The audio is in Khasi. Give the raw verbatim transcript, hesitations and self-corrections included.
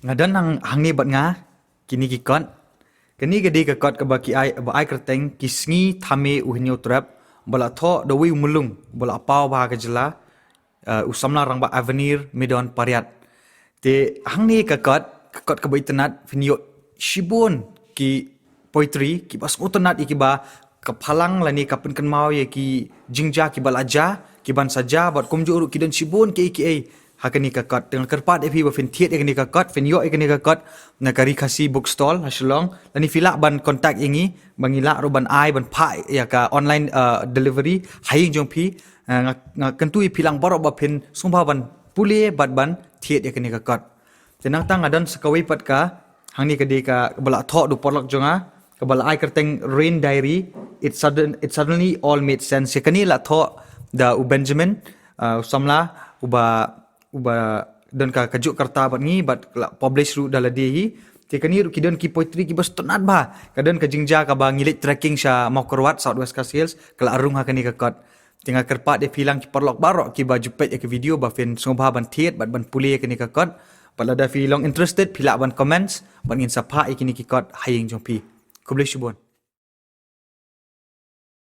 Nga don hangne bad nga kine ki kot. Kane ka dei ka kot kaba ki ai, ba ai kyrteng Ki Sngi Thame U Hynñiewtrep, ba la thoh da uwei u mulung ba la paw bha ha ka jylla, u samla rangbah Avenir Midon Pariat. Te hangne ka kot, ka kot kaba itynnad, phin ïoh shibun ki poetry kiba sngewtynnad, ïa kiba ka phalang lane ka pynkynmaw ïa ki jingjia kiba la jia, kiban sa jia, bad kumjuh ruh ki don shibun kiei kiei ha kane ka kot. Te nga kyrpad ïa phi ba phin thied ïa kane ka kot, phin ïoh ïa kane ka kot na ka Ri Khasi Book Stall ha Shillong, lane phi lah ban contact ïa ngi ba ngi lah ruh ban ai, ban phah ïa ka online delivery ha ïing jong phi. Nga, nga kyntu ïa phi lang baroh ba phin sngewbha ban pule bad ban thied ïa kane ka kot. Te nangta nga don sa kawei pat ka, hangne ka dei kaba la thoh da u paralok jong nga, kaba la ai kyrteng Rain Diary, it sudden, it suddenly all made sense. Ïa kane la thoh da u Benjamin, u samla uba, uba don ka, ka juh karta bad ngi, bad la publish ruh da lade hi. Te kane ruh ki don ki poetry kiba sngewtynnad bha. Ka don ka jingjia kaba ngi leit trekking sha Mawkyrwat, South West Khasi Hills, ka la rung ha kane ka kot. Te nga kyrpad ïa phi lang ki paralok baroh kiba ju peit ïa ka video ba phin sngewbha ban thied bad ban pule ïa kane ka kot. Bad lada phi long interested, phi lah ban comments bad ngin sa phah ïa kine ki kot ha ïing jong phi. Khublei shibun.